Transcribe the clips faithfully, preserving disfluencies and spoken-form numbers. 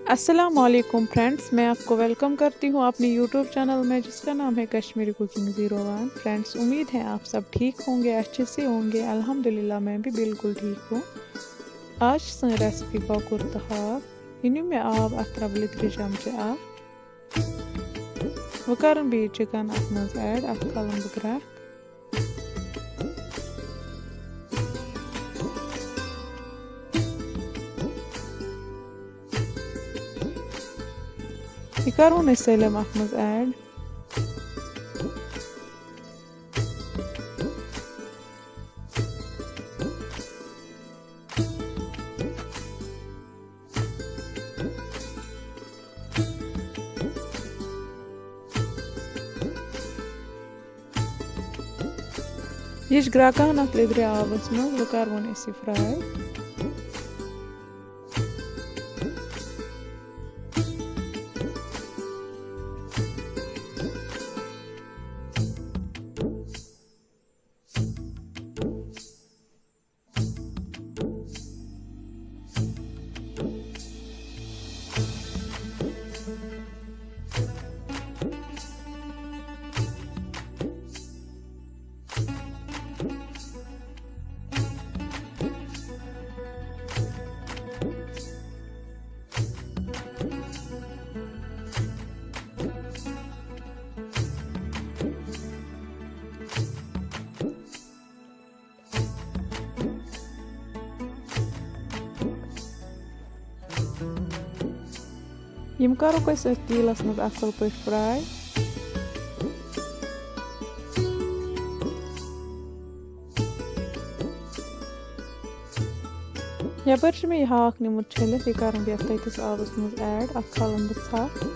السلام علیکم فرینڈز، میں آپ کو ویلکم کرتی ہوں اپنے یوٹیوب چینل میں، جس کا نام ہے کشمیری کوکنگ زیرو ون۔ فرینڈز، امید ہے آپ سب ٹھیک ہوں گے، اچھے سے ہوں گے۔ الحمدللہ، میں بھی بالکل ٹھیک ہوں۔ آج سن ریسپی کۄکُر تہٕ ہاکھ۔ یہِ نیوٗ مےٚ آب اَتھ ترٛاوٕ لیٚدرِ چمچہٕ اَکھ۔ وۄنۍ کَرُن بیٚیہِ چِکن اَتھ منٛز ایڈ، اَتھ کھالَن بہٕ گرٛٮ۪کھ۔ یہِ کَرون أسۍ سٲلِم اَتھ منٛز ایڈ۔ یہِ چھِ گرٛٮ۪کان اَتھ لیٚدرِ آبَس منٛز، وۄنۍ کَرون أسۍ یہِ فراے۔ یِم کَرو أسۍ أتھۍ تیٖلَس منٛز اَصٕل پٲٹھۍ فراے۔ یَپٲرۍ چھُ مےٚ یہِ ہاکھ نیوٗمُت چھٔلِتھ، یہِ کَرَن بہٕ یَتھ تٔتِس آبَس منٛز ایڈ، اَتھ کھالَن بہٕ ژھَٹھ۔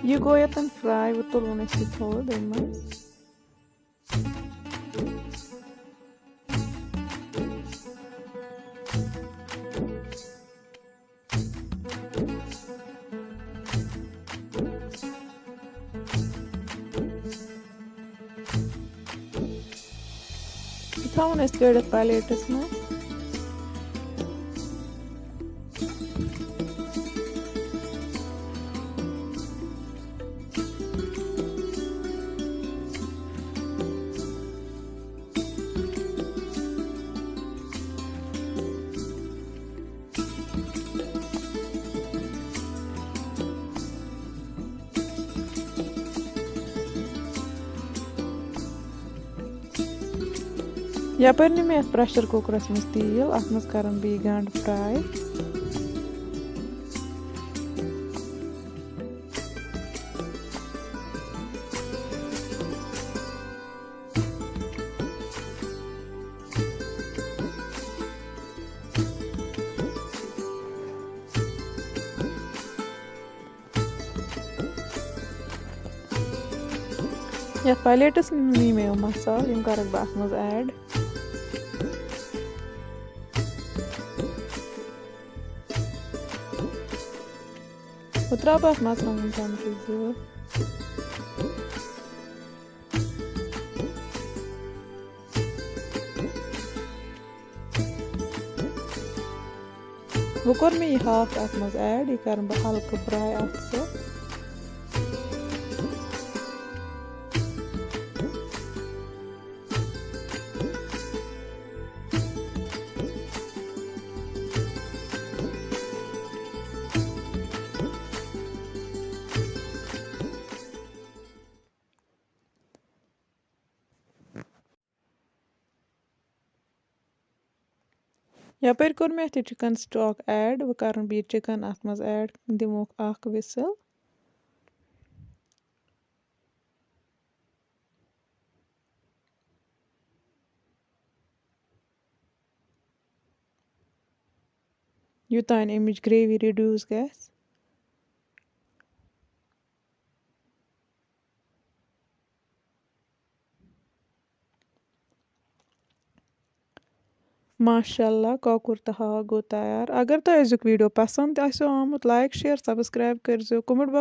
یہِ گوٚو یَتَن فراے، وۄنۍ تُلون أسۍ یہِ تھوٚد اَمہِ منٛز۔ یہِ تھاوون أسۍ کٔڑِتھ پلیٹس منٛز۔ یَپٲرۍ نیوٗ مےٚ یَتھ پریشر کُکرَس منٛز تیٖل، اَتھ منٛز کَرَن بہٕ یہِ گنٛڈٕ فراے۔ یَتھ پلیٹس منٛز نی مےٚ یِم مسالہٕ، یِم کَرَکھ بہٕ اَتھ منٛز ایڈ۔ بہٕ ترٛاوٕ اَتھ مرژٕوانٛگن چمچہٕ زٕ۔ وۄنۍ کوٚر مےٚ یہِ ہاکھ اَتھ منٛز ایڈ، یہِ کَرٕ بہٕ ہلکہٕ فراے اَتھ سۭتۍ۔ یَپٲرۍ کوٚر مےٚ اَتھ یہِ chicken stock add، وۄنۍ کَرَن بہٕ یہِ chicken اَتھ منٛز add، دِموکھ اَکھ whistle۔ یوٚتانۍ اَمِچ gravy reduce گژھِ۔ ماشاء اللہ، کۄکُر تہٕ ہاکھ گوٚو تیار۔ اگر تۄہہِ أزیُک video پسنٛد تہِ آسیو آمُت، like، share، subscribe کٔرۍزیو۔ Comment box